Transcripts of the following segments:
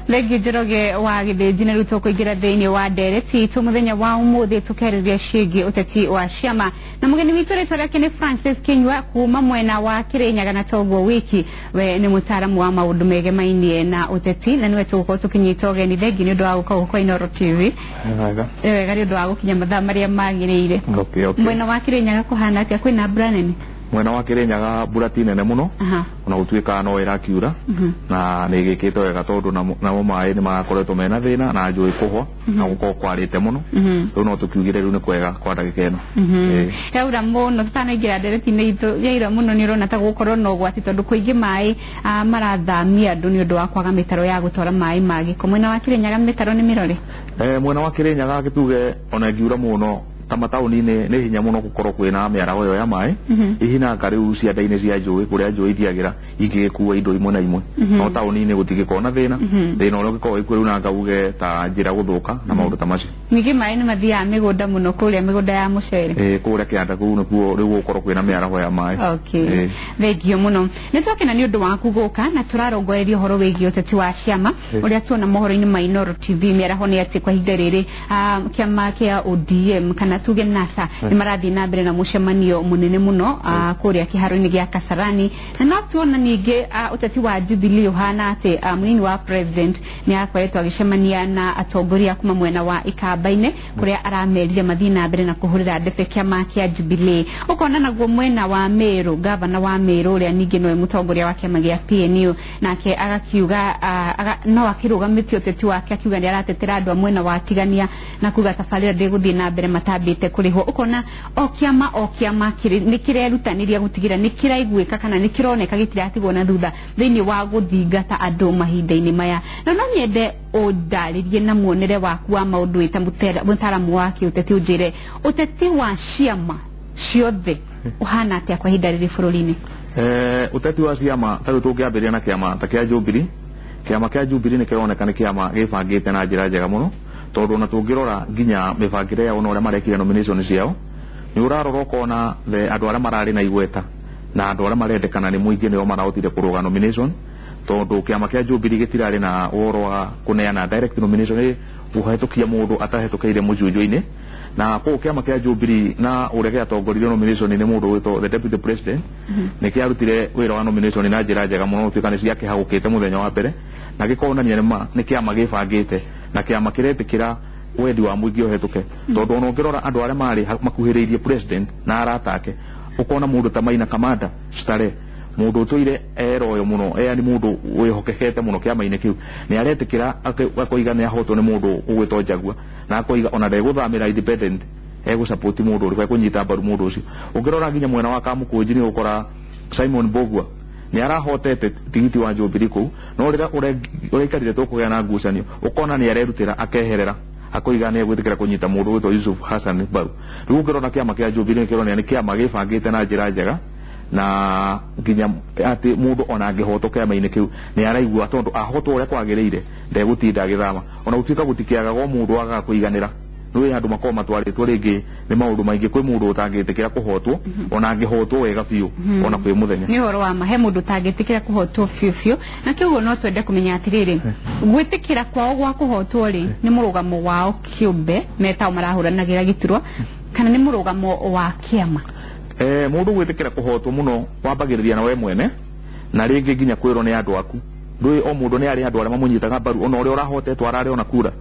Thengiũ Njoroge wa Gĩthĩnji. Na rĩu tũkũingĩra thĩinĩ wa ndereti itũ mũthenya wa ũmũthĩ, tũkerĩria ciĩgiĩ ũteti wa ciama, na mũgeni witũ rĩtwa rĩake nĩ Francis Kinyua kuma mwena wa Kĩrĩnyaga, na toguo wiki we nĩ mũtaaramu wa maũndũ megemainie na ũteti, na nĩwe tũgũkorwo tũkĩnyita ũgeni. Thengiũ nĩ ũndũ wa gũka gũkũ Inooro TV. Wega. Nĩ wega nĩ ũndũ wa gũkinya mathaa marĩa magĩrĩire. Okay. Mwena wa Kĩrĩnyaga kũhana atĩa? Kwĩna mbura nene? Mwena wa Kĩrĩnyaga mbura ti nene mũno, ona gũtuĩka no ĩrakiura, na nĩ ĩgĩkĩte wega tondũ namo maĩ nĩ marakoretwo mena thĩna na njũĩ kũhwa na gũkorwo kwarĩte mũno. Rĩu no tũkiugire rĩu nĩ kwega kwa ndagĩka ĩno. Ĩĩ. Yaura mũno, tutanaingĩra ndereti-inĩ itũ, yaura mũno nĩ ũrona ta gũkorwo na ũgwati, tondũ kũingĩ maĩ marathamia andũ nĩ ũndũ wa kwaga mĩtaro ya gũtwara maĩ ma gĩko. Mwena wa Kĩrĩnyaga mĩtaro nĩ mĩrore? Mwena wa Kĩrĩnyaga gĩtuge ona ĩngiura mũno ta mataũni-inĩ nĩ hinya mũno gũkorwo kwĩna mĩaraho ĩyo ya maĩ. Ihinanga rĩu cianda-inĩ cia njũĩ kũrĩa njũĩ ithiagĩra ingĩgĩkua indo imwe na imwe, no taũni-inĩ gũtingĩkorwo na thĩna. Thĩna ũrĩa ũngĩkorwo wĩkuo rĩu nanga uge ta njĩra gũthũka na maũndũ ta macio. Ningĩ maĩ nĩ mathiaga mĩgũnda mũno, kũrĩa mĩgũnda ya mũcere. Ĩĩ, kũrĩa kĩanda kũu nĩkuo rĩu gũgũkorwo kwĩna mĩaraho ya maĩ. Okay. Thengio mũno, nĩ twakena nĩ ũndũ waku gũka, na tũrarongoreria ũhoro wĩgiĩ ũteti wa ciama. Ũrĩa tuona mohoro-inĩ ma Inooro TV mĩaraho nĩ atĩ kwa ihinda rĩrĩ kĩama kĩa ODM, kana tuge NASA, nĩ marathiĩ na mbere na mũcemanio mũnene mũno kũrĩa kĩharo-inĩ gĩa Kasarani. Na no tuona ningĩ ũteti wa Jubilee ũhana atĩ mũnini wa president nĩ akoretwo agĩcemania na atongoria kuma mwena wa Ikamba-inĩ, kũrĩa aramerire mathiĩ na mbere na kũhũrĩra ndebe kĩama kĩa Jubilee. Ũkona naguo mwena wa Meru, gavana wa Meru ũrĩa ningĩ nowe mũtongoria wa kĩama gĩa PNU, nake agakiuga no akĩrũgamĩtie ũteti wake, akiuga nĩ aratetera andũ a mwena wa Tigania na kuga tabarĩra ndĩgũthiĩ na mbere matambĩte kũrĩhwo. Ũkona o kĩama o kĩama nĩ kĩrerutanĩria gũtigĩra nĩ kĩraiguĩka kana nĩ kĩroneka gĩtiratigwo na thutha thĩinĩ wa gũthingata andũ mahinda-inĩ maya. Na no nyende ũndarĩrie na muonere waku wa maũndũ wĩ ta mũtaaramu wa kĩũteti, ũnjĩre ũteti wa ciama ciothe ũhana atĩa kwa ihinda rĩrĩ bũrũri-inĩ? Ũteti wa ciama ta rĩu tũngĩambĩrĩria na kĩama ta kĩa Jubilee. Kĩama kĩa Jubilee nĩ kĩroneka nĩ kĩama gĩbangĩte na njĩra njega mũno, tondũ ona tũngĩrora nginya mĩbangĩre yao na ũrĩa marekire nomination ciao, nĩ ũrarora ũkona the andũ arĩa mararĩ na igweta na andũ arĩa marendekana nĩ mũingĩ nĩo marahotire kũrũga nomination, tondũ kĩama kĩa Jubilee gĩtirarĩ na ũhoro wa kũneana direct nomination, ĩ kũhetũkia mũndũ atahetũkĩire mũcunjũ-inĩ. Na koguo kĩama kĩa Jubilee na ũrĩa gĩatongoririo nomination nĩ mũndũ wĩtwo the deputy president nĩ kĩarutire wĩra wa nomination na njĩra njega mũno, gũtuĩka nĩ ciakĩhagũkĩte mũthenya wa mbere, na gĩkonania nĩ ma nĩ kĩama gĩbangĩte na kĩama kĩretĩkĩra wendi wa mũingĩ ũhetũke, tondũ ona ũngĩrora andũ arĩa marĩ makuhĩrĩirie president na arata ake, ũkona mũndũ ta Maina Kamanda Starehe, mũndũ ũtũire eroyo mũno, yani mũndũ wĩhokekete mũno kĩama-inĩ kĩu, nĩ aretĩkĩra akoiga nĩ ahotwo nĩ mũndũ ũgwĩtwo Njagua, na akoiga ona ndegũthamĩra independent, egũsupport mũndũ ũrĩkũ, ekũnyita mbaru mũndũ ũcio. Ũngĩrora nginya mwena wa Kamũkũnji, nĩ ũgũkora Simon Mbugua nĩ arahotete tigiti wa Jubilee kũu, no rĩrĩa ũraikarire tũkũgĩa na ngucanio, ũkona nĩ arerutĩra akeherera, akoiga nĩ egwĩtĩkĩra kũnyita mũndũ ũgwĩtwo Yusuf Hassan mbaru. Rĩu ũngĩrora kĩama kĩa Jubilee nĩ kĩronania nĩ kĩama gĩbangĩte na njĩra njega, na nginya atĩ mũndũ ona angĩhotwo kĩama-inĩ kĩu nĩ araigua tondũ ahotwo ũrĩa kwagĩrĩire ndegũtinda agĩthama, ona gũtuĩka gũtikĩagaga o mũndũ wagaga kũiganĩra. Nĩ andũ makoragwo matwarĩtwo rĩngĩ nĩ maũndũ maingĩ. Kwĩ mũndũ ũtangĩtĩkĩra kũhotwo ona angĩhotwo wega biũ ona kwĩ mũthenya. Nĩ ũhoro wa ma, he mũndũ ũtangĩtĩkĩra kũhotwo biũ biũ, na kĩguo no twende kũmenya atĩrĩrĩ, gwĩtĩkĩra kwao gwa kũhotwo rĩ, nĩ mũrũgamo wao kĩũmbe metao marahũranagĩra gĩturwa, kana nĩ mũrũgamo wa kĩama? Mũndũ gwĩtĩkĩra kũhotwo mũno wambagĩrĩria na we mwene, na rĩngĩ nginya kwĩrwo nĩ andũ aku. Ndũĩ o mũndũ nĩ arĩ andũ arĩa mamũnyitaga mbaru, ona ũrĩa ũrahotetwo ararĩ ona kura.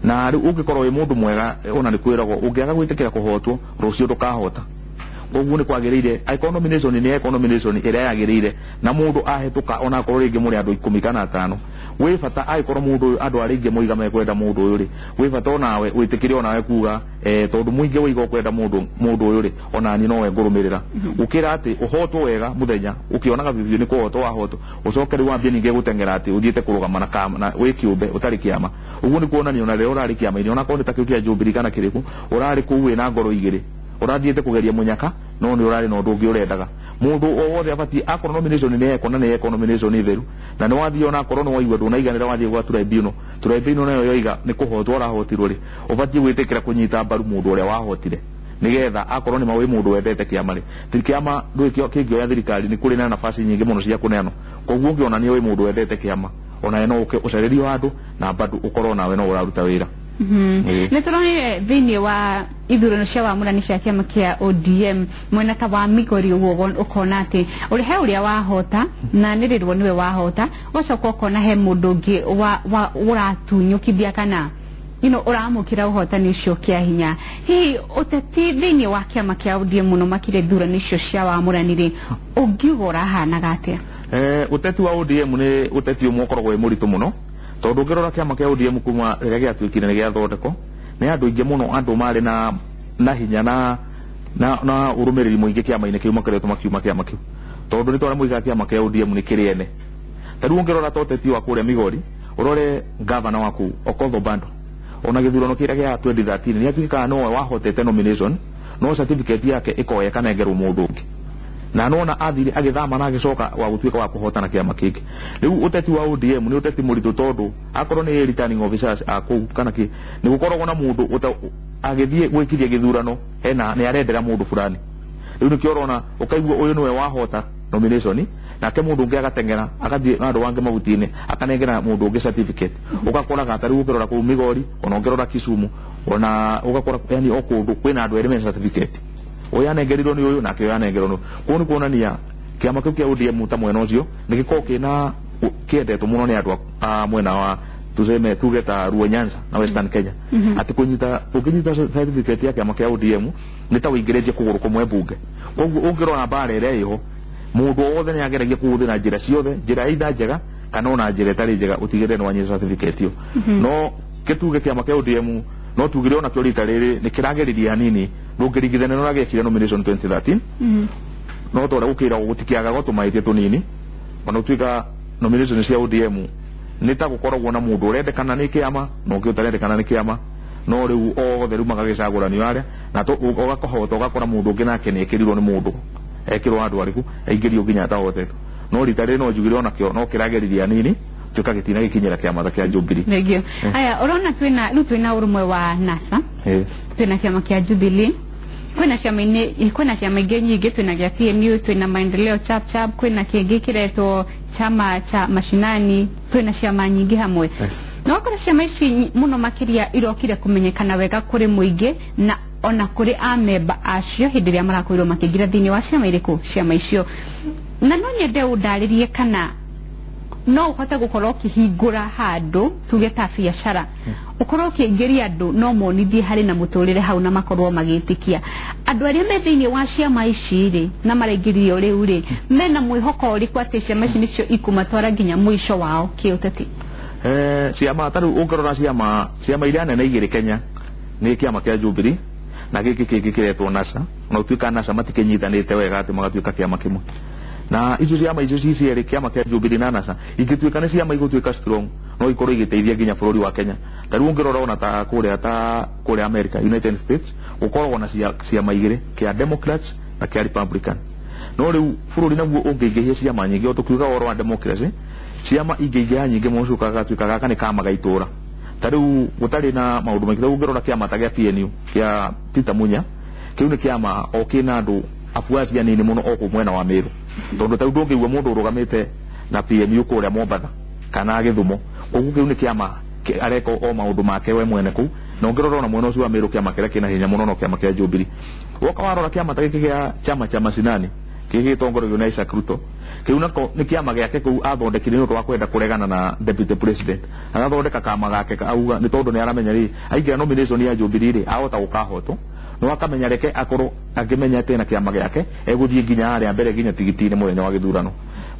Na rĩu ũngĩkorwo wĩ mũndũ mwega, ona nĩ kwĩragwo ũngĩaga gwĩtĩkĩra kũhotwo rũciũ ndũkahota. Koguo nĩ kwagĩrĩire angĩkorwo nomination nĩ yekwo nomination ĩrĩa yagĩrĩire na mũndũ ahĩtũka, ona akorwo rĩngĩ mũrĩ andũ 10 kana 5, gwĩ bata angĩkorwo mũndũ ũyũ andũ arĩa aingĩ moiga mekwenda mũndũ ũyũ rĩ, gwĩ bata onawe wĩtĩkĩre onawe kuga tondũ mũingĩ woiga ũkwenda mũndũ ũyũ rĩ, onani nowe ngũrũmĩrĩra, gũkĩra atĩ ũhotwo wega mũthenya ũkĩonaga biũ biũ nĩ kũhotwo wahotwo, ũcoke rĩu wambie ningĩ gũteng'era atĩ ũthiĩte kũrũgama na wĩ kĩũmbe ũtarĩ kĩama. Ũguo nĩ kuonania ona rĩrĩa ũrarĩ kĩama-inĩ, onakorwo nĩ ta kĩu kĩa Jubilee kana kĩrĩkũ, ũrarĩ kũu wĩna ngoro igĩrĩ, ũrathiĩte kũgeria mũnyaka, no nĩ ũrarĩ na ũndũ ũngĩ ũrendaga. Mũndũ o wothe abatiĩ akorwo nomination nĩ yekwo na nĩ yekwo nomination theru, na nĩ wathiĩ ona akorwo nĩ waigua ndũnaiganĩra, wathiĩ gwa tribunal, tribunal nayo yoiga nĩ kũhotwo ũrahotirwo rĩ, ũbatiĩ gwĩtĩkĩra kũnyita mbaru mũndũ ũrĩa wahotire, nĩgetha akorwo nĩ ma wĩ mũndũ wendete kĩama rĩ, ti kĩama ndũĩ kĩngĩoya thirikari nĩ kũrĩ na nafasi nyingĩ mũno cia kũneanwo. Koguo ũngĩonania wĩ mũndũ wendete kĩama, Ona no uke ucarerio handu na bado ukorwo nawe no uraruta wira. Nĩ tũronire thĩinĩ wa ithurano cia wamũrani cia kĩama kĩa ODM mwena ta wa Migori ũguo ũkona atĩ ũrĩ he ũrĩa wahota na nĩrĩrwo nĩwe wahota, ũgacoka ũkona he mũndũ ũngĩ ũratunyũkithia kana ũramũkĩra ũhotani ũcio kĩa hinya. Hihi ũteti thĩinĩ wa kĩama kĩa ODM mũno makĩria ithurano icio cia wamũrani rĩ, ũngiuga ũrahanaga atĩa? Ũteti wa ODM nĩ ũteti ũmwe ũkoragwo wĩ mũritũ mũno, tondũ ũngĩrora kĩama kĩa ODM kuma rĩrĩa gĩatuĩkire nĩ gĩathondekwo nĩ andũ aingĩ mũno, andũ marĩ na hinya na ũrũmĩrĩri mũingĩ kĩama-inĩ kĩu makoretwo makiuma kĩama kĩu, tondũ nĩ twarĩa mũigaga kĩama kĩa ODM nĩ kĩrĩ ene. Ta rĩu ũngĩrora ta ũteti wa kũrĩa Migori, ũrore gavana wa kũu Okoth Obando, ona gĩthurano kĩrĩa gĩa 2013 nĩ atuĩkaga nowe wahotete nomination, no certificate yake ĩkoya ĩkanengerwo mũndũ ũngĩ, na nona athire agĩthama na agĩcoka wa gũtuĩka wa kũhotana kĩama kĩngĩ. Rĩu ũteti wa ODM nĩ ũteti mũritũ, tondũ akorwo nĩ returning officers a kũu kana kĩ, nĩ gũkoragwo na mũndũ agĩthiĩ gwĩkiria gĩthurano hena nĩ arendera mũndũ fulani. Rĩu nĩkĩo ũrona ũkaigua ũyũ nĩwe wahota nomination, nake mũndũ ũngĩ agateng'era agathiĩ handũ wangĩ mahuti-inĩ akanengera mũndũ ũngĩ certificate. Ũgakoraga ta rĩu ũkĩrora kũu Migori, ona ũngĩrora Kisumu, ona ũgakora yani o kũndũ kwĩna andũ erĩ mena certificate, ũyũ anengerirwo nĩ ũyũ nake ũyũ anengerwo nĩ ũyũ. Koguo nĩ kuonania kĩama kĩu kĩa ODM ta mwena ũcio nĩ gĩkoragwo kĩna kĩendetwo mũno nĩ andũ a mwena wa tuseme tuge ta Luo Nyanza na Western Kenya. Atĩ kũnyita ũngĩnyita certificate ya kĩama kĩa ODM nĩ ta ũingĩrĩtie kũgũrũ kũmwe mbunge. Koguo ũngĩrora mbara ĩrĩa ĩho, mũndũ wothe nĩ ageragia kũhũthĩra njĩra ciothe, njĩra either njega kana ona njĩra ĩtarĩ njega, ũtigĩrĩre nĩ wanyita certificate ĩyo. No gĩtuge kĩama kĩa ODM no tugire ona kĩo rita rĩrĩ nĩ kĩrageririe hanini, ndũngĩringithania na ũrĩa gĩekire nomination 2013. No ta ũrĩa gũkĩragwo gũtikĩagaga tũmahĩtia tũnini, ona gũtuĩka nomination cia ODM nĩ ta gũkoragwo na mũndũ ũrendekana nĩ kĩama na ũngĩ ũtarendekana nĩ kĩama, no rĩu othe rĩu magagĩcagũranio arĩa na ũgakũhota ũgakora mũndũ ũngĩ nake nĩ ekĩrirwo nĩ mũndũ ekĩrwo handũ arĩkũ aingĩrio nginya atahotetwo. No rita rĩrĩ no njugire onakĩo no kĩrageririe hanini, tuĩka gĩtina gĩkinyĩra kĩama ta kĩa Jubilee. Thank Aya, ũrona twĩna rĩu twĩna ũrũmwe wa NASA, twĩna kĩama kĩa Jubilee, kwĩna ciama-inĩ, kwĩna ciama ingĩ nyingĩ, twĩna gĩa PNU, twĩna Maendeleo Chap Chap, kwĩna kĩngĩ kĩretwo chama cha mashinani, twĩna ciama nyingĩ hamwe. Na wakora ciama ici mũno makĩria irokire kũmenyekana wega kũrĩ mũingĩ na ona kũrĩ amemba acio hĩndĩ ĩrĩa marakorirwo makĩingĩra thĩinĩ wa ciama irĩkũ, ciama icio. Na no nyende ũndarĩrie kana no ũhote gũkorwo ũkĩhingũra handũ tuge ta biacara, ũkorwo ũkĩingĩria andũ no monithie harĩ na mũtũrĩre hau na makorwo magĩtĩkia andũ arĩa me thĩinĩ wa ciama ici rĩ na maraingĩrio rĩu rĩ, mena mwĩhoko ũrĩkũ atĩ ciama ici nĩcio ikũmatwara nginya mũico wao kĩũteti? Ciama ta rĩu ũngĩrora ciama iria nene igĩrĩ Kenya nĩ kĩama kĩa Jubilee na gĩkĩ kĩngĩ kĩretwo NASA, ona gũtuĩka NASA matikĩnyitanĩte wega atĩ magatuĩka kĩama kĩmwe. Na icio ciama icio ci cierĩ, kĩama kĩa Jubilee na NASA, ingĩtuĩka nĩ ciama igũtuĩka strong, no ikorwo igĩteithia nginya bũrũri wa Kenya. Ta rĩu ũngĩrora ona ta kũrĩa America, United States, gũkoragwo na ciama igĩrĩ, kĩa Democrats na kĩa Republican. No rĩu bũrũri naguo ũngĩingĩhia ciama nyingĩ, o tũkiuga ũhoro wa democracy, ciama ingĩingĩha nyingĩ mũno ũcokaga gatuĩka gaka nĩ kama ga itũra. Ta rĩu gũtarĩ na maũndũ maingĩ, ta rĩu ũngĩrora kĩama ta gĩa PNU kĩa Peter Munya, kĩu nĩ kĩama o kĩna andũ afuasi anini mũno o kũu mwena wa Meru, tondũ ta rĩu ndũngĩigua mũndũ ũrũgamĩte na PNU kũrĩa Mombatha kana Gĩthumo. Koguo kĩu nĩ kĩama areka o maũndũ make we mwene kũu. Na ũngĩrora ona mwena ũcio wa Meru, kĩama kĩrĩa kĩna hinya mũno no kĩama kĩa Jubilee. Woka warora kĩama ta gĩkĩ gĩa chama cha mashinani gĩkĩ gĩtongoragio nĩ Isaac Ruto, kĩu nako nĩ kĩama gĩake kũu athondekire nĩ ũndũ wa kwenda kũregana na deputy president. Agathondeka kama gake auga nĩ tondũ nĩ aramenya rĩ aingĩra nomination ya Jubilee rĩ ahota gũkahotwo, no akamenya reke akorwo akĩmenya atĩ na kĩama gĩake egũthiĩ nginya harĩa mbere nginya tigiti-inĩ mũthenya wa gĩthurano.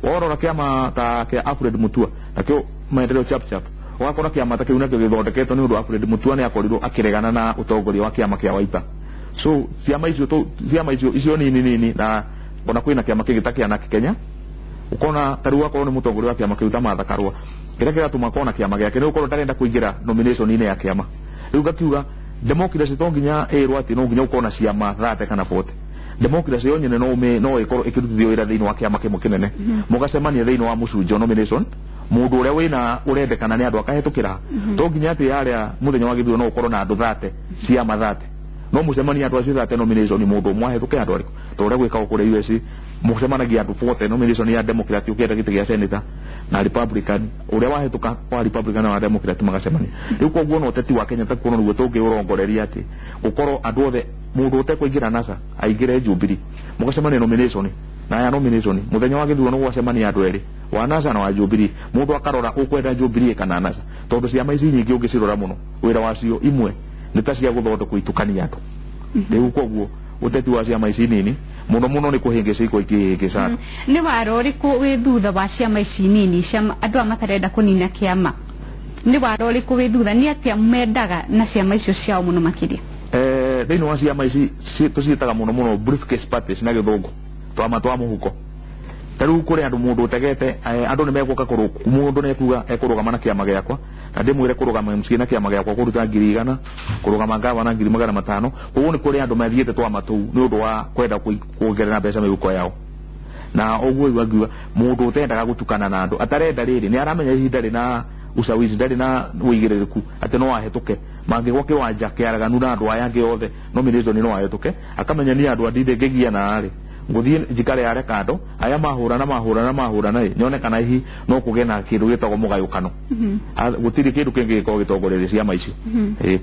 Warora kĩama ta kĩa Alfred Mutua nakĩo Maendeleo Chap Chap, ũgakora kĩama ta kĩu nakĩo gĩthondeketwo nĩ ũndũ Alfred Mutua nĩ akorirwo akĩregana na ũtongoria wa kĩama kĩa Wiper. So ciama icio icio nini nini, na ona kwĩna kĩama kĩngĩ ta kĩa Narc Kenya, ũkona ta rĩu akorwo nĩ mũtongoria wa kĩama kĩu ta Martha Karua, kĩrĩa kĩratũma akorwo na kĩama gĩake nĩ gũkorwo ndarenda kũingĩra nomination-inĩ ya kĩama. Rĩu ngakiuga democracy to nginya ĩrwo atĩ no nginya ũkorwo na ciama 30 kana 40. Democracy yo nyene no ĩkorwo ĩkĩrutithio wĩra thĩinĩ wa kĩama kĩmwe kĩnene, mũgacemania thĩinĩ wa mũcunjo nomination, mũndũ ũrĩa wĩna ũrendekana nĩ andũ akahĩtũkĩra. To nginya atĩ harĩa mũthenya wa gĩthurano no ũkorwo na andũ 30, ciama 30. No mucemania andũ acio 30 nomination mũndũ ũmwe ahĩtũke andũ arĩkũ ta ũrĩa gwĩkagwo kũrĩa US mucemanagia andũ 40 nomination ya Democrat ũkĩenda gĩtĩ gĩa senator na Republican ũrĩa wahĩtũka wa Republican na wa Democrat magacemania. Rĩu koguo no ũteti wa Kenya ta kuona nĩguo tũngĩũrongoreria atĩ gũkorwo andũ othe mũndũ ũtekũingĩra NASA aingĩre Jubilee mũgacemania nomination na ya nomination muthenya wa gĩthurano gwacemania andũ erĩ wa NASA na wa Jubilee mũndũ akarora ũkwenda Jubilee kana NASA tondũ ciama ici nyingĩ ũngĩcirora mũno wĩra wacio imwe nĩ ta cia gũthondekwo itukania andũ. Rĩu koguo ũteti wa ciama ici nini mũno mũno nĩ kũhĩngĩca iko ikĩhĩngĩca. Nĩ waro ũrĩkũ wĩ thutha wa ciama ici nini ciama andũ aya matarenda kũnina kĩama nĩ waro ũrĩkũ wĩ thutha nĩ atĩa mendaga na ciama icio ciao mũno makĩria? Thĩinĩ wa ciama ici tũciĩtaga mũno mũno briefcase parties na gĩthũngũ twama twa mũhuko. Ta rĩu kũrĩ andũ mũndũ ũtegete andũ nĩ megũka mũndũ nĩ ekuga ekũrũgama na kĩama gĩakwa na ndĩmwĩre kũrũgama MCA na kĩama gĩakwa kũruta 100,000 kũrũgama gavana 500,000. Koguo nĩ kũrĩ andũ mathiĩte twama tũu nĩ ũndũ wa kwenda kuongerera mbeca mĩhuko yao. Na ũguo rĩu angiuga mũndũ ũtendaga gũtukana na andũ atarenda rĩrĩ nĩ aramenya ihinda rĩna ushawishi ndarĩ na ũigĩrĩrĩku atĩ no ahĩtũke mangĩgwa kĩwanja kĩaraganu na andũ aya angĩ othe nomination no ahĩtũke akamenya ni andũ andinde ngĩgiana rĩ ngũthiĩ njikare yare kando aya mahũrana mahũrana mahũrana ĩ nyone kana hihi no kũgĩe na kĩndũ gĩtagwo mũgayũkano. Gũtirĩ kĩndũ kĩngĩ gĩkorwo gĩtongorerie ciama icio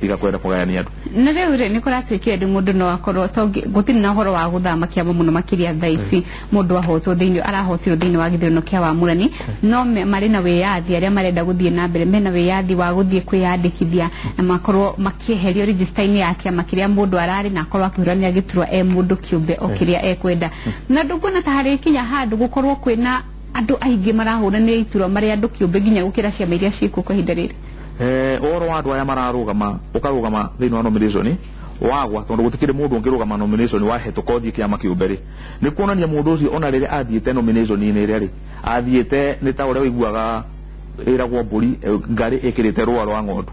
tiga kwenda kũgayania andũ. Na rĩu rĩ nĩ kũratuĩkire ndĩ mũndũ no akorwo gũtirĩ na ũhoro wa gũthama kĩama mũno makĩria thaa ici mũndũ ahotwo thĩinĩ arahotirwo thĩinĩ wa gĩthurano kĩa Wamũrani no marĩ na wĩyathi arĩa marenda gũthiĩ na mbere mena wĩyathi wa gũthiĩ kwĩyandĩkithia na makorwo makĩeherio register-inĩ ya kĩama kĩrĩa mũndũ ararĩ na akorwo akĩhũranĩra gĩturwa e mũndũ kĩũmbe o kĩrĩa ekwenda. Na ndũkuona ta harĩ kinya handũ gũkorwo kwĩna andũ aingĩ marahũranĩra iturwa marĩ andũ kĩũmbe nginya gũkĩra ciama iria ciĩkuo kwa ihinda rĩrĩ? Ũhoro wa andũ aya mararũgama ũkarũgama thĩinĩ wa nomination wagwa tondũ gũtikĩrĩ mũndũ ũngĩrũgama nomination wahĩtũka ũthiĩ kĩama kĩũmbe rĩ nĩ kuonania mũndũ ũcio ona rĩrĩa athiĩte nomination-inĩ ĩrĩa rĩ athiĩte nĩ ta ũrĩa ũiguaga ĩragwo mbũri ngarĩ ĩkĩrĩte rũa rwa ng'ondu.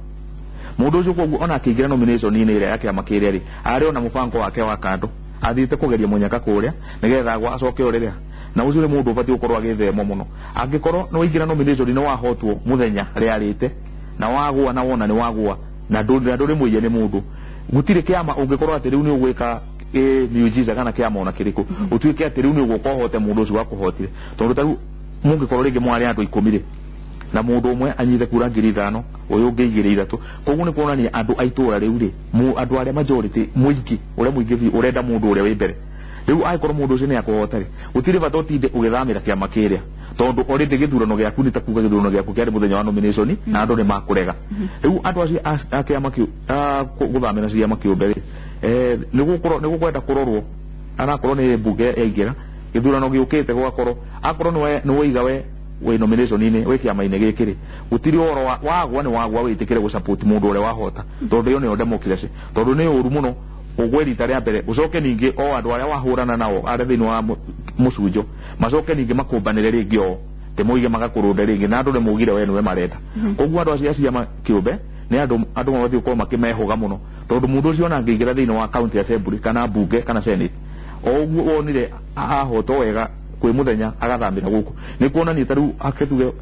Mũndũ ũcio koguo ona akĩingĩra nomination-inĩ ĩrĩa ya kĩama kĩrĩa rĩ arĩ ona mũbango wake wa kando athiĩte kũgeria mũnyaka kũrĩa nĩgetha agwa acoke o rĩrĩa na ũcio nĩ mũndũ ũbatiĩ gũkorwo agĩthemwo mũno. Angĩkorwo nĩ waingĩra nomination nĩ wahotwo mũthenya rĩarĩte na wagũa na wona nĩ wagũa na ndũrĩ mũiye nĩ mũndũ gũtirĩ kĩama ũngĩkorwo atĩ rĩu nĩ ũgwĩka miujiza kana kĩama ona kĩrĩkũ ũtuĩke atĩ rĩu nĩ ũgũka ũhote mũndũ ũcio wakũhotire tondũ ta rĩu mũngĩkorwo rĩngĩ mwarĩ andũ 10 rĩ na mũndũ ũmwe anyite kura 5,000 ũyũ ũngĩ 2 3 koguo nĩ kuonania andũ a itũra rĩu rĩ andũ arĩa majority mũingĩ ũrĩa mũingĩ biũ ũrenda mũndũ ũrĩa wĩ mbere. Rĩu angĩkorwo mũndũ ũcio nĩ akũhota rĩ gũtirĩ bata ũtinde ũgĩthamĩra kĩama kĩrĩa tondũ already gĩthurano gĩaku nĩ ta kuga gĩthurano gĩaku kĩarĩ mũthenya wa nomination na andũ nĩ makũrega. Rĩu andũ acio a kĩama kĩu gũthamĩra ciama kĩũmbe rĩ nĩ gũkwenda kũrorwo anakorwo nĩ mbunge yaingĩra gĩthurano gĩũkĩte gũgakorwo akorwo nĩ waiga we wĩ nomination-inĩ wĩ kĩama-inĩ gĩkĩ rĩ gũtirĩ ũhoro wagwa nĩ wagwa wĩtĩkĩre gũsupport mũndũ ũrĩa wahota tondũ ĩyo nĩyo democracy tondũ nĩ ũru mũno ũgwe rita rĩa mbere ũcoke ningĩ o andũ arĩa wahũrana nao arĩa thĩinĩ wa mũcunjo macoke ningĩ makũmbanĩre rĩngĩ o tĩmũige magakũrũnde rĩngĩ na andũ nĩ maugire we nĩwe marenda. Koguo andũ acio a ciama kĩũmbe nĩ andũ mabatiĩ gũkorwo makĩmehũga mũno tondũ mũndũ ũcio ona angĩingĩra thĩinĩ wa county assembly kana mbunge kana senate o ũguo wonire ahotwo wega kwĩ mũthenya agathamĩra gũkũ nĩ kuonania ta rĩu aketuge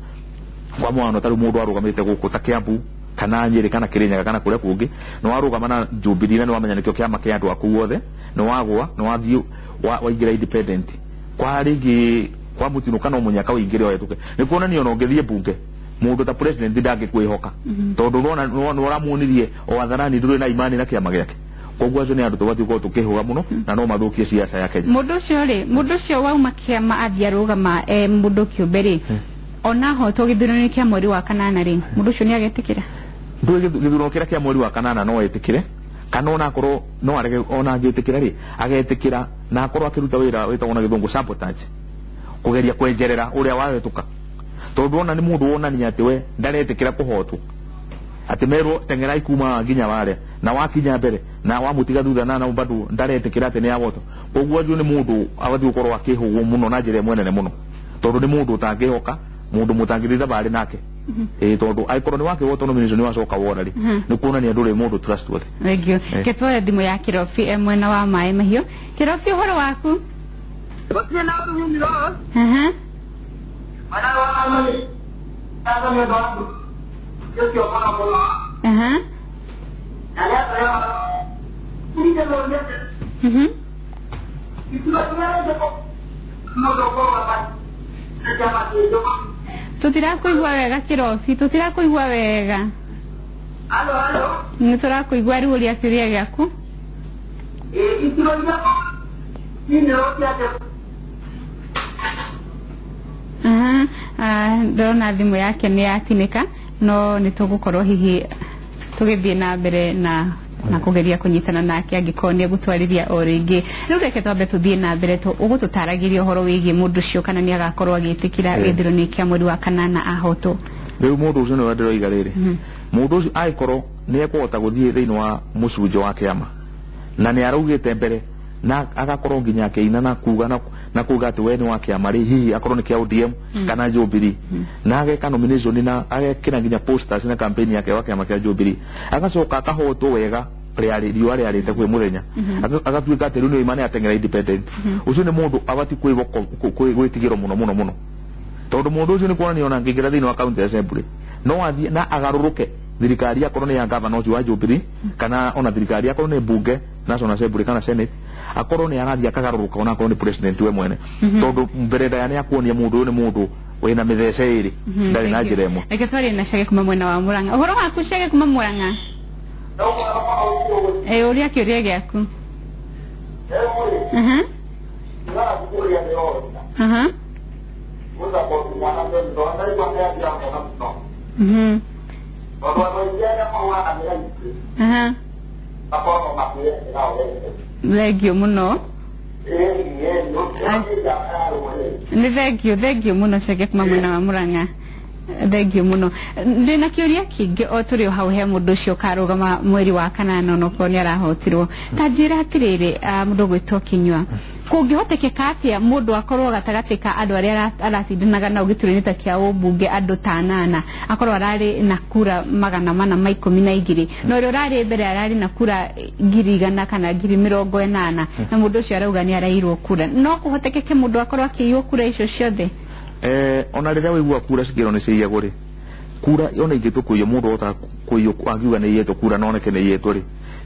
kwa mwana ta rĩu mũndũ arũgamĩte gũkũ ta Kiambu kana Nyĩrĩ kana Kĩrĩnyaga kana kũrĩa kũngĩ nĩ warũgama na Jubilee na nĩ wamenya nĩkĩo kĩama kĩa andũ aku othe nĩ wagũa nĩ wathiĩ waingĩra independent kwa rĩngĩ kwa mũtino kana mũnyaka ũingĩre ũhetũke nĩ kuonania ona ũngĩthiĩ mbunge mũndũ ta president ndangĩkwĩhoka tondũ nĩ ũramuonirie o hadharani ndũrĩ na imani na kĩama gĩake. Koguo acio nĩ andũ tũbatiĩ gũkorwo tũkĩhũga mũno na no mathũkie siasa ya Kenya. Mũndũ ũcio rĩ mũndũ ũcio wauma kĩama athiĩ arũgama mũndũ kĩũmbe rĩ ona ahotwo gĩthurano kĩa mweri wa kanana rĩ mũndũ ũcio nĩ agetĩkĩra? Ndũĩ gĩthurano kĩrĩa kĩa mweri wa kanana no etĩkĩre kana ona akorwo no arege ona angĩtĩkĩra rĩ agetĩkĩra na akorwo akĩruta wĩra wĩtagwo na gĩthũngũ sabotage kũgeria kwenjerera ũrĩa wahĩtũka tondũ ona nĩ mũndũ wonania atĩ we ndaretĩkĩra kũhotwo atĩ merwo teng'erai kuma nginya warĩa na wakinya mbere na wamũtiga thutha na bado ndaretĩkĩra atĩ nĩ ahotwo. Koguo acio nĩ mũndũ abatiĩ gũkorwo akĩhũgwo mũno na njĩra ĩmwe nene mũno tondũ nĩ mũndũ ũtangĩhoka mũndũ mũtangĩthiĩ thabarĩ nake tondũ angĩkorwo nĩ wakĩhotwo nomination nĩ wacoka wora rĩ nĩ kuonania ndũrĩ mũndũ trustworthy. Thank you. Ke tuoye thimũ ya Kĩrobi e mwena wa maĩ mahiũ. Kĩrobi ũhoro waku? Gũtirĩ na ũru miro. Mhm. Tutirakuigua wega Kirobi, tutirakuigua wega. Halo halo. Nĩ tũrakuigua rĩu ũria kĩũria gĩaku. Ndĩrona thimũ yake nĩ yatinĩka, no nĩ tũgũkorwo hihi tũgĩthiĩ na mbere na kugeria kunyitana nake angĩkorwo nĩ egũtwarĩria o rĩngĩ. Rĩu reke twambe tũthiĩ na mbere ũgũtũtaragĩria ũhoro wĩgiĩ mũndũ ũcio kana nĩ agakorwo agĩtĩkĩra gĩthurano kĩa mweri wa kanana ahotwo. Rĩu mũndũ ũcio nĩwe ndĩroiga rĩrĩ, mũndũ ũcio angĩkorwo nĩ ekũhota gũthiĩ thĩinĩ wa mũcunjĩ wa kĩama na nĩ araugĩte mbere na agakorwo nginya akĩina na kuga na kuga atĩ we nĩ wa kĩama rĩ, hihi akorwo nĩ kĩa ODM kana Jubilee, na ageka nomination na agekĩra nginya posters na campaign yake wa kĩama kĩa Jubilee, agacoka akahotwo wega rĩarĩ riũa rĩarĩte kwĩ mũthenya, agatuĩka atĩ rĩu nĩ oima nĩ ateng'era independent. Ũcio nĩ mũndũ abatiĩ gwĩtigĩrwo mũno mũno mũno, tondũ mũndũ ũcio nĩ kuonania ona angĩingĩra thĩinĩ wa county assembly no athiĩ na agarũrũke thirikari akorwo nĩ ya gavana ũcio wa Jubilee kana ona thirikari akorwo nĩ bunge National Assembly kana Senate, akorwo nĩ arathiĩ akagarũrũka ona akorwo nĩ president we mwene, tondũ mbere ndaya nĩ akuonia mũndũ ũyũ nĩ mũndũ wĩna mĩthece ĩrĩ, ndarĩ na njĩra ĩmwe. Reke twarie na Chege kuma mwena wa Murang'a. Ũhoro waku Chege kuma Murang'a? Ũria kĩũria gĩaku. Thengio mũno. Nĩ thengio mũno Chege kuma mwena wa Murang'a. Thengio mũno. Ndĩna kĩũria kĩngĩ o tũrĩ o hau he mũndũ ũcio ũkarũgama mweri wa kanana onokorwo nĩ arahotirwo. Ta njĩra atĩrĩrĩ, mũndũ ũgwĩtwo Kinyua, kũngĩhotekeka atĩa mũndũ akorwo gatagatĩ ka andũ arĩa aracindanaga nao gĩturwa-inĩ ta kĩa ũmbunge andũ ta anana, akorwo ararĩ na kura 412, na ũrĩa ũrarĩ mbere ararĩ na kura 100,000 kana 80,000, na mũndũ ũcio arauga nĩ arairwo kura, no kũhotekeke mũndũ akorwo akĩiywo kura icio ciothe? Ona rĩrĩa waigua kura cikĩrwo nĩ ciiyagwo rĩ, kura ona ingĩtua kũiywo mũndũ ahotaga kũiywo angiuga nĩ iyĩtwo kura na oneke nĩ iyĩtwo rĩ,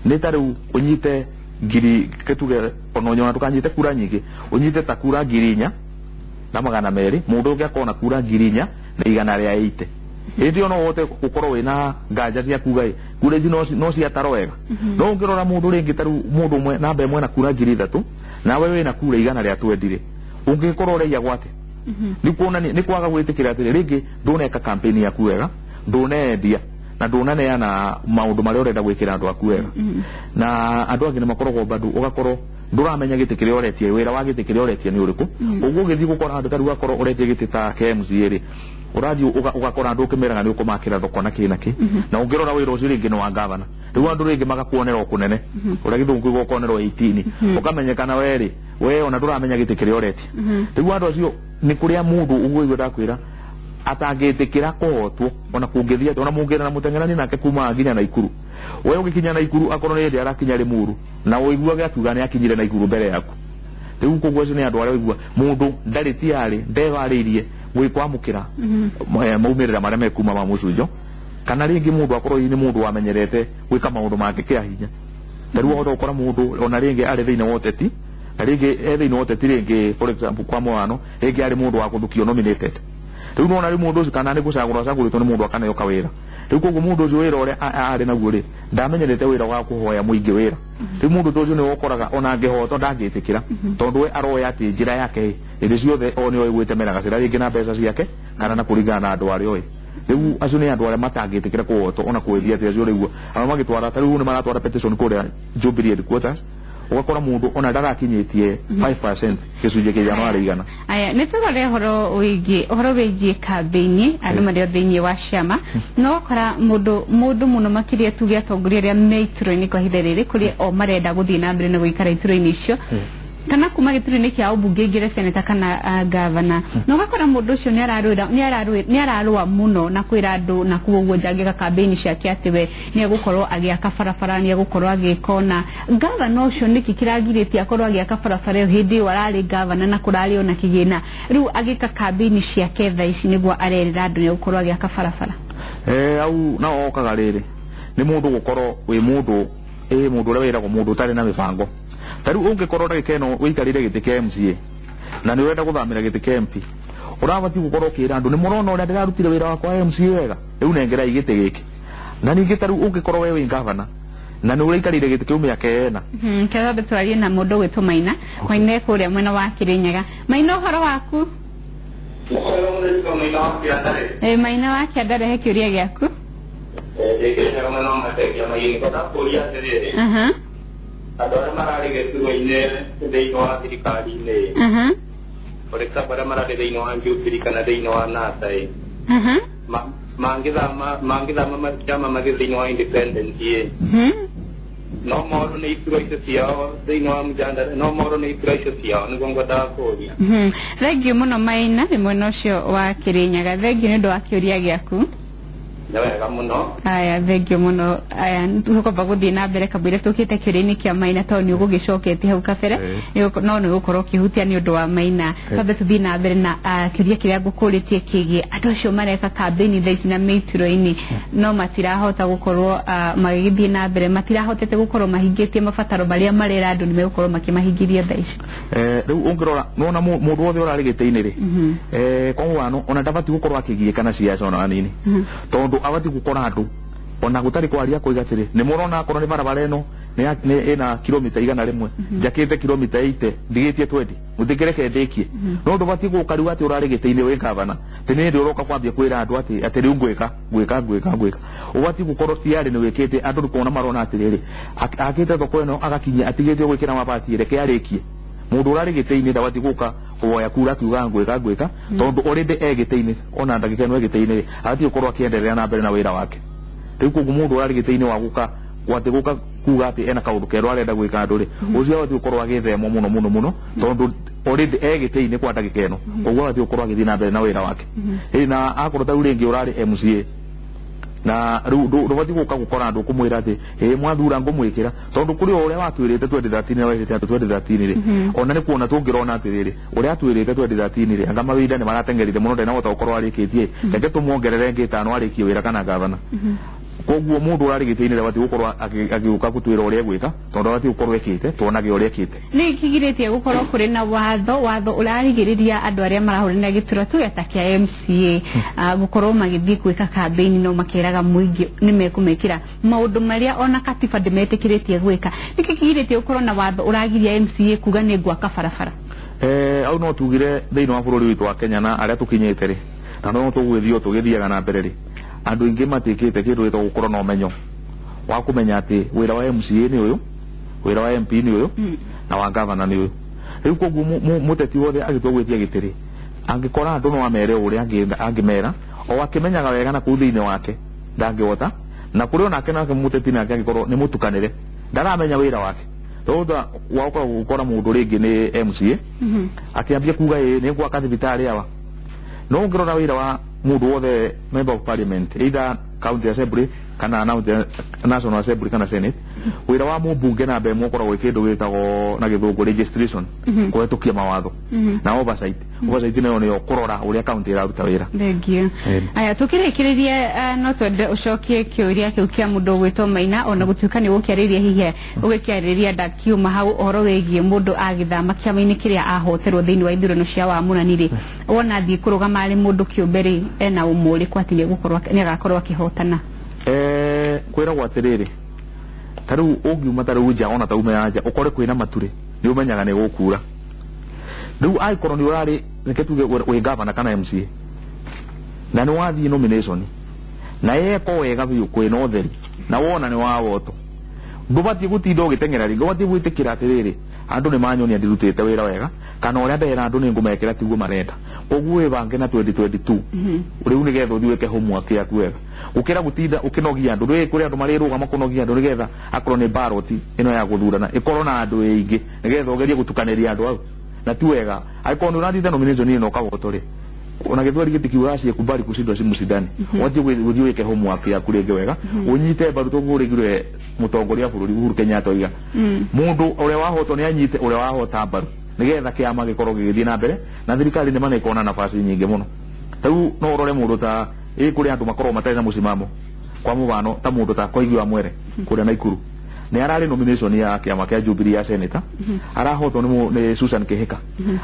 nĩ ta rĩu ũnyite ngiri kĩtuge ona ũnyona ndũkanyite kura nyingĩ, ũnyite ta kura 4,200, mũndũ ũngĩ akorwo na kura 4,180. Hĩndĩ ĩyo no ũhote gũkorwo wĩna nganja cia kuga ĩ kura ici no ciatarwo wega. No ũngĩrora mũndũ rĩngĩ ta rĩu mũndũ ũmwe namba ĩmwe na kura 3,000 nawe wĩna kura 120 rĩ, ũngĩkorwo ũraiyagwo atĩa? Nĩ kuonania nĩ kwaga gwĩtĩkĩra atĩrĩ rĩngĩ ndũneka campaign yaku wega, ndũnendia na ndũnaneana maũndũ marĩa ũrenda gwĩkĩra andũ aku wega. Na andũ angĩ nĩ makoragwo bado ũgakorwo ndũramenya gĩtĩ kĩrĩa ũretie, wĩra wa gĩtĩ kĩrĩa ũretie nĩ ũrĩkũ. Ũguo ũgĩthiĩ gũkora andũ ta rĩu akorwo ũretie gĩtĩ ta KMCA rĩ, ũrathiĩ ũgakora andũ ũkĩmeraga nĩ ũkũmakĩra thoko na kĩ na kĩ, na ũngĩrora wĩra ũcio rĩngĩ nĩ wa gavana, rĩu andũ rĩngĩ magakuonera o kũnene, ũrĩa gĩthũngũ kiuga ũkonerwo 18, ũkamenyekana we rĩ, we ona ndũramenya gĩtĩ kĩrĩa ũretie. Rĩu andũ acio nĩ kũrĩa mũndũ ũguo igua ndakwĩra atangĩtĩkĩra kũhotwo ona kũngĩthiĩ atĩa, ona mũngĩenda na mũteng'erani nake kuma nginya Naikuru, we ũgĩkinya Naikuru akorwo nĩ hĩndĩ arakinya Limuru na ũiguage akiuga nĩ akinyire Naikuru mbere yaku. Rĩu koguo acio nĩ andũ arĩa ũigua mũndũ ndarĩ tiarĩ ndeharĩirie gwĩkwamũkĩra maumĩrĩra marĩa mekuma ma mũcunjo, kana rĩngĩ mũndũ akorwo nĩ mũndũ wamenyerete gwĩka maũndũ make kĩa hinya. Ta rĩu wahota gũkora mũndũ ona rĩngĩ arĩ thĩinĩ wa ũteti, na rĩngĩ e thĩinĩ wa ũteti rĩngĩ for example kwa mũhano rĩngĩ arĩ mũndũ wa kũthukio nominated. Rĩu nona rĩu mũndũ ũcio kana nĩ gũcagũrwo acagũrĩtwo nĩ mũndũ akaneo kawĩra, rĩu koguo mũndũ ũcio wĩra ũrĩa arĩ naguo rĩ, ndamenyerete wĩra wa kũhoya mũingĩ wĩra. Rĩu mũndũ ta ũcio nĩwe ũkoraga ona angĩhotwo ndangĩtĩkĩra, tondũ we aroya atĩ njĩra yake hĩndĩ ciothe o nĩoĩ gwĩtemera gacĩra rĩngĩ na mbeca ciake kana na kũringana na andũ arĩa oĩ. Rĩu acio nĩ andũ arĩa matangĩtĩkĩra kũhotwo ona kwĩthia atĩ acio rĩu amwe magĩtwara ta rĩu nĩ maratwara petition kũrĩa Jubilee headquarters, ũgakora mũndũ ona ndarakinyĩtie 5% gĩcunjĩ kĩa igana harĩ igana. Aya nĩ tũrore ũhoro wĩgiĩ kambĩini andũ marĩ thĩinĩ wa ciama, no ũgakora mũndũ mũno makĩria tuge atongoria arĩa me iturwa-inĩ kwa ihinda rĩrĩ kũrĩa o marenda gũthiĩ na mbere na gũikara iturwa-inĩ icio, kana kuma gĩturwa-inĩ kĩa ũmbunge ingĩre seneta kana gavana, na ũgakora mũndũ ũcio nĩ ararũa mũno na kwĩra andũ na kũu ũguo njangĩka kambĩini ciake atĩ we nĩ egũkorwo agĩaka barabara, nĩ egũkorwo agĩka ona gavana ũcio nĩkĩ kĩragirĩtie akorwo agĩaka barabara ĩyo hĩndĩ ĩyo ararĩ gavana na kũrarĩ ona kĩgĩna, rĩu agĩka kambĩini ciake thaa ici nĩguo arerĩra andũ nĩ egũkorwo agĩaka barabara. Au nao okaga rĩrĩ nĩ mũndũ gũkorwo wĩ mũndũ Mũndũ ũrĩa wĩragwo mũndũ ũtarĩ na mĩbango. Ta rĩu ũngĩkorwo ndagĩka ĩno wĩikarĩire gĩtĩ kĩa MCA na nĩ ũrenda gũthamĩra gĩtĩ kĩa MP, ũrabatiĩ gũkorwo ũkĩra andũ nĩ mũrona ũrĩa ndĩrarutire wĩra wakwa wa MCA wega, rĩu nengerai gĩtĩ gĩkĩ. Na ningĩ ta rĩu ũngĩkorwo we wĩ gavana na nĩ ũraikarĩire gĩtĩ kĩu mĩaka ĩna. Kĩrĩa twarie na mũndũ ũgwĩtwo Maina. Maina e kũrĩa mwena wa Kĩrĩnyaga. Maina, ũhoro waku? Maina wa Kĩanda, rehe kĩũria gĩaku. Aha. Andũ arĩa mararĩ gĩcigo-inĩ thĩinĩ wa thirikari-inĩ, for example arĩa mararĩ thĩinĩ wa Jubilee kana thĩinĩ wa NASA ĩ, mangĩthama kĩama mathiĩ thĩinĩ wa independent ĩ, no morwo nĩ iturwa icio ciao thĩinĩ wa mjandara, no morwo nĩ iturwa icio ciao, nĩguo ngwendaga kũũria. Thengiũ mũno Maina, nĩ mwena ũcio wa Kĩrĩnyaga. Thengiũ nĩ ũndũ wa kĩũria gĩaku. Nĩ wega mũno. Aya, thengiũ mũno. Aya, tũkwamba gũthiĩ na mbere kamũira tũkĩte kĩũria-inĩ kĩa Maina, tondũ nĩ ũgũgĩcoketie hau kabere, no nĩ ũgũkorwo ũkĩhutia nĩ ũndũ wa Maina. Twambe tũthiĩ na mbere na kĩũria kĩrĩa ngũkũrĩtie kĩgiĩ andũ acio mareka kambĩini thaa ici na mĩituro-inĩ, no matirahota gũkorwo magĩgĩthiĩ na mbere, matirahotete gũkorwo mahingĩtie mabataro marĩa marera andũ nĩ megũkorwo makĩmahingĩria thaa ici. Rĩu ũngĩrora nĩwona mũndũ wothe ũrarĩ gĩtĩ-inĩ rĩ, kwa mũhano ona ndabatiĩ gũkorwo akĩgiĩka na ciaca ona hanini, tondũ abatiĩ gũkora andũ ona gũtarĩ kwaria kũiga atĩrĩ nĩ mũrona akorwo nĩ barabara ĩno nĩ ĩna kilomita 100, njakĩte kilomita 80, ndigĩtie 20, mũtikĩreke ndĩkie. No ndũbatiĩ gũka rĩu atĩ ũrarĩ gĩtĩ-inĩ wĩ gavana, atĩ nĩ hĩndĩ ũroka kwambia kwĩra andũ atĩ rĩu ngwĩka ngwĩka ngwĩka ngwĩka. Ũbatiĩ gũkorwo tiarĩ nĩ wĩkĩte, andũ nĩ kuona marona atĩrĩrĩ, akĩte thoko ĩno agakinyia atigĩtie gwĩkĩra mabati, reke arĩkie. Mũndũ ũrarĩ gĩtĩ-inĩ ndabatiĩ gũka kũhoya kura akiuga ngwĩka ngwĩka, tondũ already e gĩtĩ-inĩ, ona ndagĩka ĩno e gĩtĩ-inĩ abatiĩ gũkorwo akĩenderea na mbere na wĩra wake. Rĩu koguo mũndũ ũrarĩ gĩtĩ-inĩ wa gũka gwatĩ gũka kuga atĩ ena kaũndũ kerũ arenda gwĩka andũ rĩ, ũcio abatiĩ gũkorwo agĩthemwo mũno mũno mũno, tondũ already e gĩtĩ-inĩ kwa ndagĩka ĩno, koguo abatiĩ gũkorwo agĩthiĩ na mbere na wĩra wake. Na akorwo ta rĩu rĩngĩ ũrarĩ MCA na rĩu ndũbatiĩ gũka gũkora andũ kũmwĩra atĩ ĩ mwathura ngũmwĩkĩra, tondũ kũrĩ o ũrĩa watwĩrĩte 2013 na wehĩte andũ 2013 rĩ, ona nĩ kuona tũngĩrona atĩrĩrĩ ũrĩa atwĩrĩte 2013 rĩ, anga mawĩra nĩ marateng'erire mũno, ndanahota gũkorwo arĩkĩtie, reke tũmuongerere ngĩ ĩtano arĩkie wĩra kana gavana. Koguo mũndũ ũrarĩ gĩtĩ-inĩ ndabatiĩ gũkorwo agĩũka gũtwĩra ũrĩa egwĩka, tondũ abatiĩ gũkorwo ekĩte, tuonage ũrĩa ekĩte. Nĩ kĩgirĩtie gũkorwo kũrĩ na watho ũrarigĩrĩria andũ arĩa marahũranĩra gĩturwa tuge ta kĩa MCA gũkorwo magĩthiĩ gwĩka kambĩini no makĩraga mũingĩ nĩ mekũmekĩra maũndũ marĩa ona katiba ndĩmetĩkĩrĩtie gwĩka. Nĩkĩ kĩgirĩtie gũkorwo na watho ũragiria MCA kuga nĩ ngwaka barabara? Au no tugire thĩinĩ wa bũrũri witũ wa Kenya na arĩa tũkinyĩte rĩ, na no tũgũgĩthiĩ o tũgĩthiaga na mbere rĩ, andũ aingĩ matiĩkĩte kĩndũ gĩtagwo gũkorwo na ũmenyo wa kũmenya atĩ wĩra wa MCA nĩ ũyũ, wĩra wa MP nĩ ũyũ, na wa gavana nĩ ũyũ. Rĩu koguo mũteti wothe agĩtua gwĩtia gĩtĩ rĩ, angĩkora andũ no amere ũrĩa angĩmera, o akĩmenyaga wega na kũu thĩinĩ wake ndangĩhota, na kũrĩ onake nake mũteti nake angĩkorwo nĩ mũtukanĩre, ndaramenya wĩra wake. Tondũ waũka gũkora mũndũ rĩngĩ nĩ MCA akĩambia kuga ĩ nĩ ngwaka thibitarĩ awa, no ũngĩrora wĩra wa mũndũ wothe member of parliament, either county assembly kana national assembly kana senate, wĩra wa mũmbunge namba ĩmwe ũkoragwo wĩ kĩndũ gĩtagwo na gĩthũngũ registration, kũhetũkia mawatho na oversight. Oversight nayo nĩyo kũrora ũrĩa county ĩraruta wĩra. Thengiũ. Aya, tũkĩrĩkĩrĩria no twende ũcokie kĩũria kĩu kĩa mũndũ ũgwĩtwo Maina, ona gũtuĩka nĩ ũgũkĩarĩria hihi ũgĩkĩarĩria ndakiuma hau ũhoro wĩgiĩ mũndũ agĩthama kĩama-inĩ kĩrĩa ahoterwo thĩinĩ wa ithurano cia wamũrani rĩ, wona athiĩ kũrũgama arĩ mũndũ kĩũmbe rĩ, ena ũmũ ũrĩkũ atĩ nĩ agakorwo akĩhotana? Kwĩragwo atĩrĩrĩ, ta rĩu ũngiuma ta rĩu nja, ona ta ume ya nja ũkore kwĩna maturĩ, nĩ ũmenyaga nĩ gũkura. Rĩu angĩkorwo nĩ ũrarĩ, reke tuge wĩ gavana kana MCA na nĩ wathiĩ nomination na yekwo wega biũ kwĩna ũtheri na wona nĩ wawoto, ndũbatiĩ gũtinda ũgĩteng'era rĩngĩ, ũbatiĩ gwĩtĩkĩra atĩrĩrĩ andũ nĩ manyonia ndirutĩte wĩra wega, kana ũrĩa ndera andũ nĩ ngũmekĩra tiguo marenda, koguo wĩbange na 2022 rĩu nĩgetha ũthiĩ wĩke homework yaku wega, gũkĩra gũtinda ũkĩnogia andũ. Rĩu kũrĩ andũ marĩrũgama kũnogia andũ nĩgetha akorwo nĩ ballot ĩno ya gũthurana ĩkorwo na andũ aingĩ nĩgetha ũgerie gũtukanĩria andũ au, na ti wega. Angĩkorwo nĩ ũrathiĩte nomination ĩno ũkahotwo rĩ, ona gĩthweri gĩtikiugaga ciekubali kushindwa si mshindani, ũbatiĩ gũthiĩ wĩke homework yaku rĩngĩ wega, ũnyite mbaru tondũ ũrĩgire mũtongoria wa bũrũri Uhuru Kenyatta oiga mũndũ ũrĩa wahotwo nĩ anyite ũrĩa wahota mbaru nĩgetha kĩama gĩkorwo gĩgĩthiĩ na mbere na thirikari nĩ mana ĩkona nafasi nyingĩ mũno. Ta rĩu no ũrore mũndũ ta ĩ kũrĩ andũ makoragwo matarĩ na mũcimamo, kwa mũhano ta mũndũ ta Koigi wa Mwere kũrĩa Naikuru, Nĩ ararĩ nomination ya kĩama kĩa Jubilee ya senator, arahotwo nĩ Susan Kihika.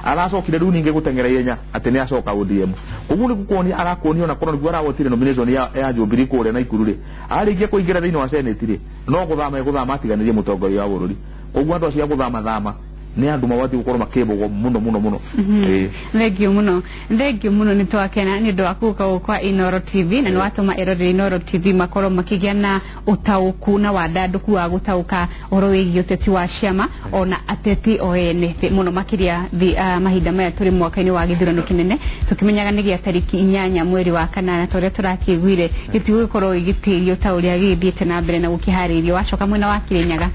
Aracokire rĩu ningĩ gũteng'era ihenya atĩ nĩ acoka ODM. Koguo nĩ gũkuonia arakuonia ona korwo nĩguo arahotire nomination ya Jubilee kũrĩa Naikuru rĩ, arĩkia kũingĩra thĩinĩ wa senate rĩ, no gũthama egũthama atiganĩrie mũtongoria wa bũrũri. Koguo andũ acio a gũthama thama nĩ andũ mabatiĩ gũkorwo makĩmbũgwo mũno mũno mũno. Ĩĩ. Thengio mũno, thengio mũno, nĩ twakena nĩ ũndũ wa gũka gũkũ kwa Inoro TV, na nĩ watũma eroreri Inoro TV makorwo makĩgĩa na ũtaũku na wandandũku wa gũtaũka ũhoro wĩgiĩ ũteti wa ciama ona ateti o ene mũno makĩria mahinda maya tũrĩ mwaka-inĩ wa gĩthurano kĩnene, tũkĩmenyaga nĩ gĩa tarĩki 8 mweri wa kanana, ta ũrĩa tũrakĩiguire gĩtigũgĩkorwo gĩgĩtĩrio ta ũrĩa gĩgĩthiĩte na mbere na gũkĩharĩrio. Wacoka mwena wa Kĩrĩnyaga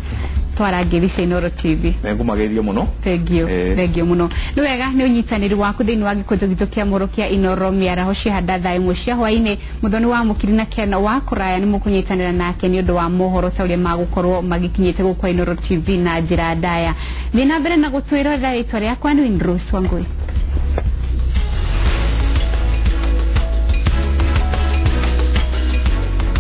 twarangĩri cia Inoro TV. Nĩngũmageithia mũno. Thengio. Thengio mũno, nĩ wega nĩ ũnyitanĩri waku thĩinĩ wa gĩkũnjo gitũ kĩa mohoro kĩa Inoro mĩaraho ciahanda thaa 1 cia hwainĩ. Mũthoni wa Mũkiri na Ken wa kũraya nĩ mũkũnyitanĩra nake nĩ ũndũ wa mohoro ta ũrĩa magũkorwo magĩkinyĩte gũkũ kwa Inoro TV na njĩra ndaya. Thiĩ na mbere na gũtwĩrorera. Rĩtwa rĩakwa nĩ Winrose Wangui.